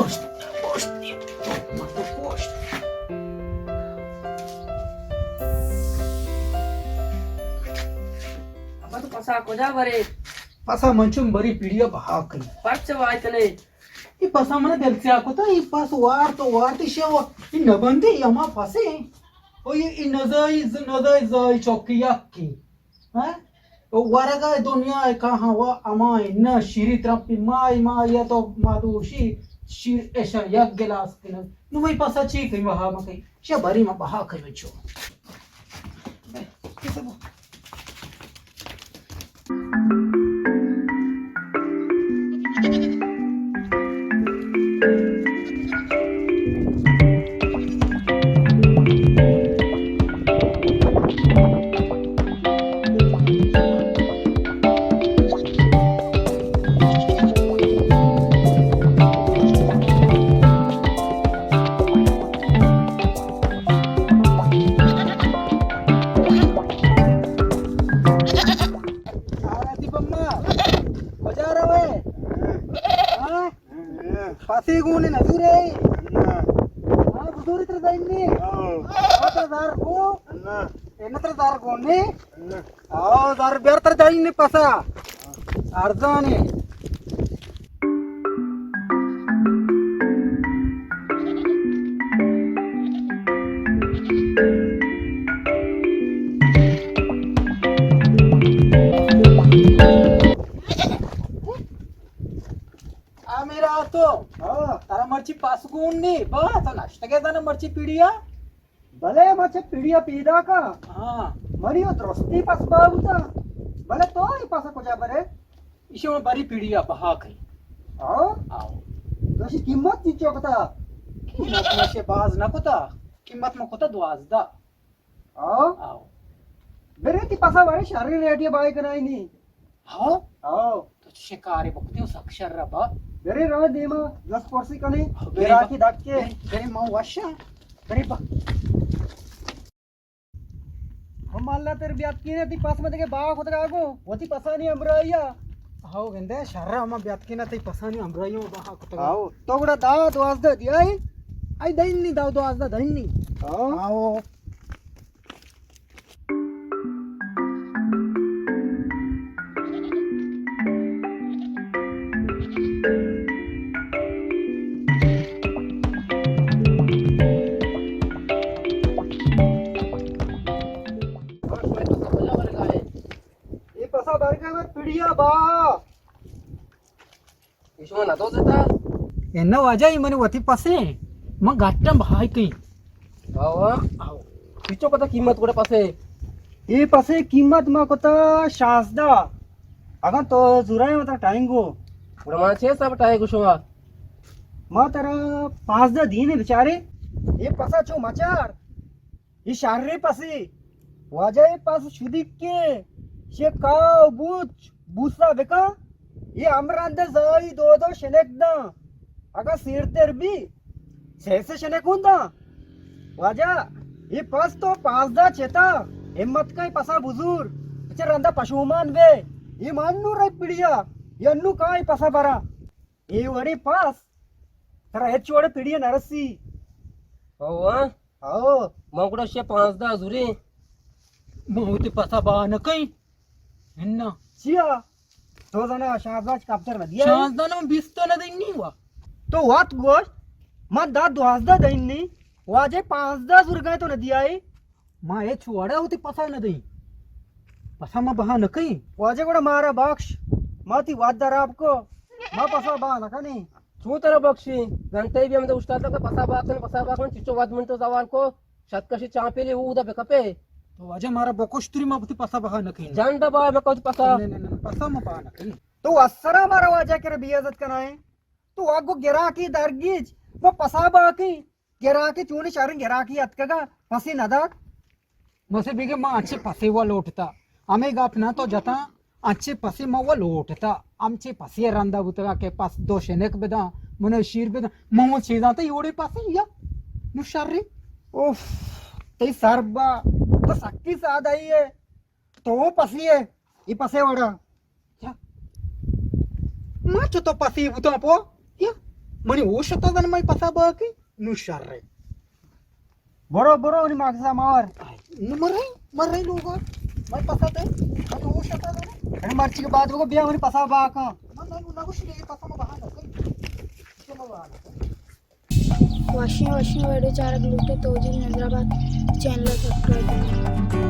پشت، پشت، من تو پشت۔ ابا تو پسا کجا برے؟ پسا من چون بری پیڑیا بہا کئی۔ پرچہ وای کنے؟ اے پسا من دل سیاہ کتا، اے پس وارت و وارت شو، اے نبندی ہما پسے۔ او اے، اے نزائی ز-، نزائی زائی چوکی یکی۔ ہاں؟ ورگا دنیا ء کاہاں وا اما نہ شیری ترپی مائی مائی تو مادوشی شیر ایشا یک گلاس کنن۔ نو مئی پاسا چی کئی بہا مکئی؟ شا بری ما بہا کئی بچو۔ آراتی بما، کجا روے؟ ہاں؟ پاسی گونے نزورے؟ ہاں، بزوری تر دائنی؟ ہاں، تر دار گو؟ اے نہ تر دار گونے؟ آو، زر بیار تر دائیں نے پسا۔ ارزانے۔ آ میرا تو۔ ہاں۔ ترا مرچی پاس گون نی۔ با، تو نشتگے دانا مرچی پیڑیا۔ بلے ما چہ پیڑیا پیداکاں۔ ہاں۔ منی و درستی پس بہا بوتا۔ بلے تو اے پسا کجا برے؟ ایشی ما بری پیڑیا بہا کئی۔ آو؟ آو۔ تو اشی قیمت چی چو کتا؟ قیمت ما شے باز نہ کتا۔ قیمت ما کتا دوازدہ۔ آو؟ آو۔ برے تی پسا برے شریں ریٹے بہا کنائی نی۔ ہاو؟ ہاو۔ تو چہ شکارے بکتے ہو سک شر با۔ برے راہ دیما، جس پرسی کنے، ہاو، برے گراکی با۔ ڈکے۔ برے، برے ما وشا۔ برے با۔ ہم اللہ تر بیات کینے تی پس مدگے با کتگا گو۔ وتی پسانی امرایا۔ ہاو گندے شر ہم بیات کینے تی پسانی امرایا با کتگا۔ ہاو۔ تو گڑا دا دوازدہ دیائی؟ آئی دینی دا دوازدہ دینی۔ ہاو۔ ہاو۔ اے پسا برگا میں پڑیا با۔ ایشما نہ دوزتا؟ اے نہ واجہ، اے منی وتی پسے، من گٹاں بہائی کئیں۔ آوا؟ آو۔ پیچو کتا قیمت گڑا پسے؟ اے پسے قیمت ما کتا شانزدہ۔ اگاں تو زورائیں وتا ٹائیں گو۔ گڑا ما چے حساب ٹائیں گو شما؟ ما ترا پانزدہ دینے بچارے۔ اے پسا چو مچار۔ اے شریں پسے۔ واجہ اے پس شدیکیں، شے کاہ و بوچ بوسا بکن، اے ہمرند زائی دو دو شنک داں۔ اگاں سیرتر بی، سے سے شنک ہوں داں۔ واجہ، اے پس تو پانزدہ چتا، ہمت کن اے پسا بزور، پچے رندا پشومان بے۔ اے من نو رہ پڑیا، اے انو کاں اے پسا برا۔ اے وڑیں پس ترا ہچ وڑیں پڑی ء نہ رسی۔ او ہاں؟ او۔ من گڑا شے پانزدہ زوریں۔ من وتی پسا بہا نہ کئیں۔ انا۔ چیا؟ تو زانا شانزدہ چ کمتر نہ دیا؟ شانزدہ نہ، من بیست نہ دئیں نی وا۔ تو وت گوشت، من دا دوازدہ دئیں نی، واجہ پانزدہ زورگا تو نہ دیائی۔ ما ہچ وڑا وتی پسا نہ دئیں۔ پسا ما بہا نہ کئیں۔ واجہ گڑا مارا بخش۔ ما تی وت دراب کو۔ ما پسا بہا نہ کنیں۔ چو ترا بخشیں؟ گھنٹے بی ہمدا اوشتاتگ، پسا بہا کن، پسا بہا کن، چچو وت من تو زوال کو۔ شت کشی چانپیلی اودا بکپے۔ تو واجہ مارا بکش توری ما وتی پسا بہا نہ کئیں۔ جان دا بہا بکو پسا۔ نہ، نہ، نہ، پسا ما بہا نہ کئیں۔ تو اسرا مارا واجہ کرا بے عزت کنائیں۔ تو اگو گراکی درگیج، ما پسا بہا کئیں۔ گراکی چونی شریں گراکی اتکگا، پسے نہ دات۔ مسے بیگے ما انچیں پسے وا لوٹتا۔ ہمے گپ نہ تو جتاں، انچیں پسے ما وا لوٹتا۔ انچیں پسے رندا بوتگا کہ پس دو شنک بداں، منو شیر بداں۔ ما وا چیزاں تئی اوڑے پسے یا نو شریں۔ اوف، تئی سر با، تو سکی سادہ ہی ہے۔ تو پسی ہے، اے پسے وڑا۔ یا۔ ما چو تو پسی بوتاں پو۔ یا۔ منی ہوش اتاں زن مئے پسا باقی نو شر ہے۔ برو، برو، منی مغزا مار۔ نو مرے، مرے لوگا۔ مئے پسا دے، منی ہوش اتاں زن۔ ارے مرچی کے بعد وہ بیا منی پسا باقا۔ من نو نگوش لے پسا ما بہا نہ کر۔ تو ما بہا نہ کر۔ واشیں واشیں ویڈیو چارگ لوٹے توجیل نظر آباد چینل سبسکرائب کریں۔